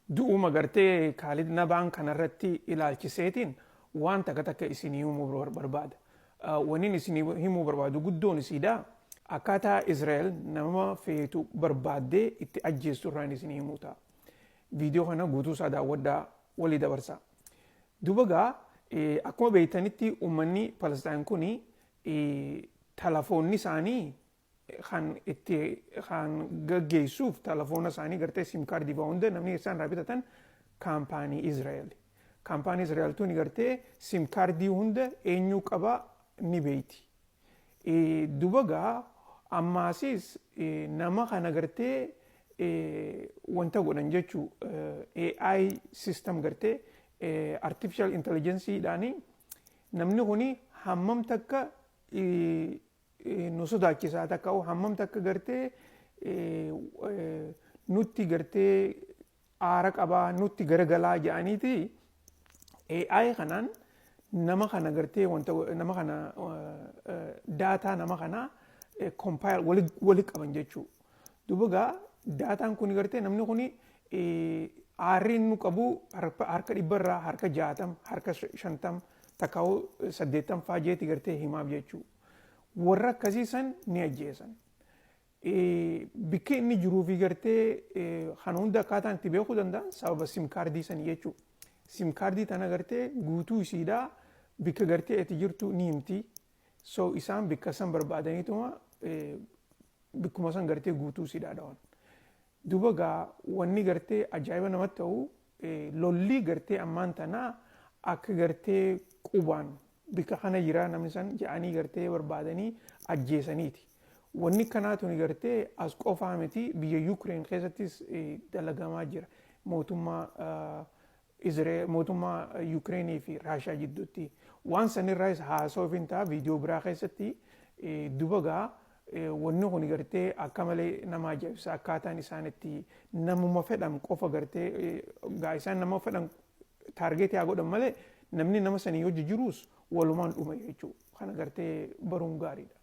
Du'uma gartee Kaalid Nabaan kanarratti ilaalchiseetiin waan takka takka isinii himuu barbaada. Waniin isinii himuu barbaadu guddoon isiidha. Akkaataa Israa'el nama feetu barbaaddee itti ajjeestu irraan isinii himuu ta'a. Viidiyoo kana guutuu isaa daawwadhaa, walii dabarsaa. Duuba gaa akkuma beektanitti uummanni Palestaan kun talafoonni isaanii kan itti kan gaggeessuuf talafoona isaanii gartee SIM kaardii fa'aa hunda namni isaan irraa bitatan kaampaanii Israa'el. Kaampaanii Israa'el tuni gartee SIM kaardii hunda eenyuu qaba ni beeyti. Duba gaa ammaasis nama kana gartee wanta godhan jechuu AI system, gartee artificial intelligence dhaani namni kuni hammam takka nu sodaachisaa, takka hammam takka gartee nutti gartee aara qabaa, nutti garagalaa jedhaniiti AI kanaan nama kana gartee wanta nama kana data nama kana compile wali qaban jechuu. Duuba gaa daataan kun gartee namni kuni aarri inni qabu harka 100rraa harka 60, harka 50, takkaa'u 80 faa jeeti gartee himaaf jechuu. Warra akkasii san ni ajjeesan. Bikki inni jiruu fi gartee kan hunda akkaataan itti beekuu danda'an sababa SIM kaardii sanii jechuudha. SIM kaardii tana gartee guutuu isiidhaa bikka gartee itti jirtu ni himti. So isaan bikka san barbaadaniituma bikkuma san gartee guutuu isiidhaa dhawan. Duuba gaa wanni gartee ajaa'iba namatti ta'u, lolli gartee ammaan tanaa akka gartee qubaan bikka kana jira namni san jedhanii gartee barbaadanii ajjeesaniiti. Wanni kanaa tuni gartee as qofaa miti, biyya Yuukireen keessattis dalagamaa jira. Mootummaa Izreel, mootummaa Yuukireenii fi Raashaa jidduutti. Waan sanirraas haasa'uuf hin ta'a viidiyoo biraa keessatti. Duba gaa wanni kun gartee akka malee nama ajaa'ibsa, akkaataan isaan itti namuma fedhan qofa gartee gaa isaan nama fedhan target haa godhan malee, namni nama sanii hojii jirus walumaan dhuma jechuudha. Kana gartee baruun gaariidha.